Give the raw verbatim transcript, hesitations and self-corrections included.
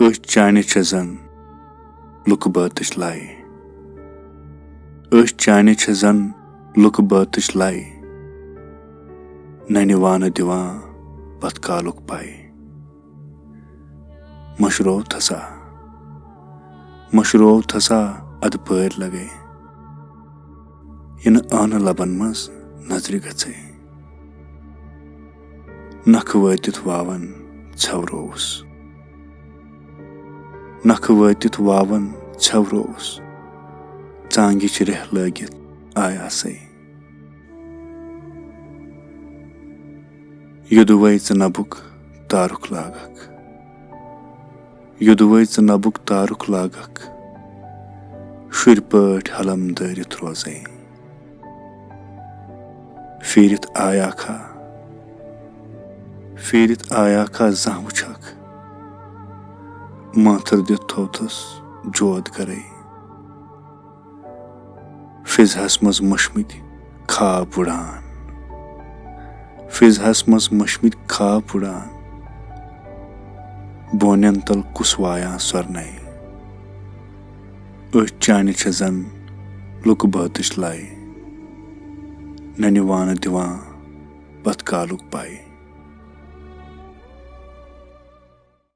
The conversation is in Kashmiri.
أچھ چانہِ چھےٚ زن لُکہٕ بٲتٕچ لَے۔ أچھ چانہِ چھےٚ زن لُکہٕ بٲتٕچ لَے۔ ننہِ وانہٕ دِوان پتھ کالُک پَے۔ مٔشروو تھسا، مٔشروو تھسا اَدٕ پٲرۍ لگے۔ یِنہٕ ٲنہٕ لبن منٛز نظرِ گژھے۔ نکھٕ وٲتِتھ واون ژھٮ۪ورووُس۔ نکھٕ وٲتِتھ واون ژھٮ۪ورووُس۔ ژانگِچ ریہہ لٲگِتھ آیاسے۔ یوٚدوَے ژٕ نبُک تارُک لاگکھ۔ یوٚدوَے ژٕ نبُک تارُک لاگکھ۔ شُرۍ پٲٹھۍ حلم دٲرِتھ روزے۔ پھیٖرِتھ آیاکھا، پھیٖرِتھ آیاکھا زانٛہہ وٕچھکھ؟ مٲنٛتھٕر دِتھ تھوٚوتھس جود گرے۔ فِضہس منٛز مٔشمٕتۍ خواب وُڑان۔ فِضہس منٛز مٔشمٕتۍ خواب وُڑان۔ بونٮ۪ن تل کُس وایان سۄرنے؟ أچھ چانہِ چھےٚ زن لُکہٕ بٲتٕچ لَے۔ ننہِ وانہٕ دِوان پتھ کالُک پَے۔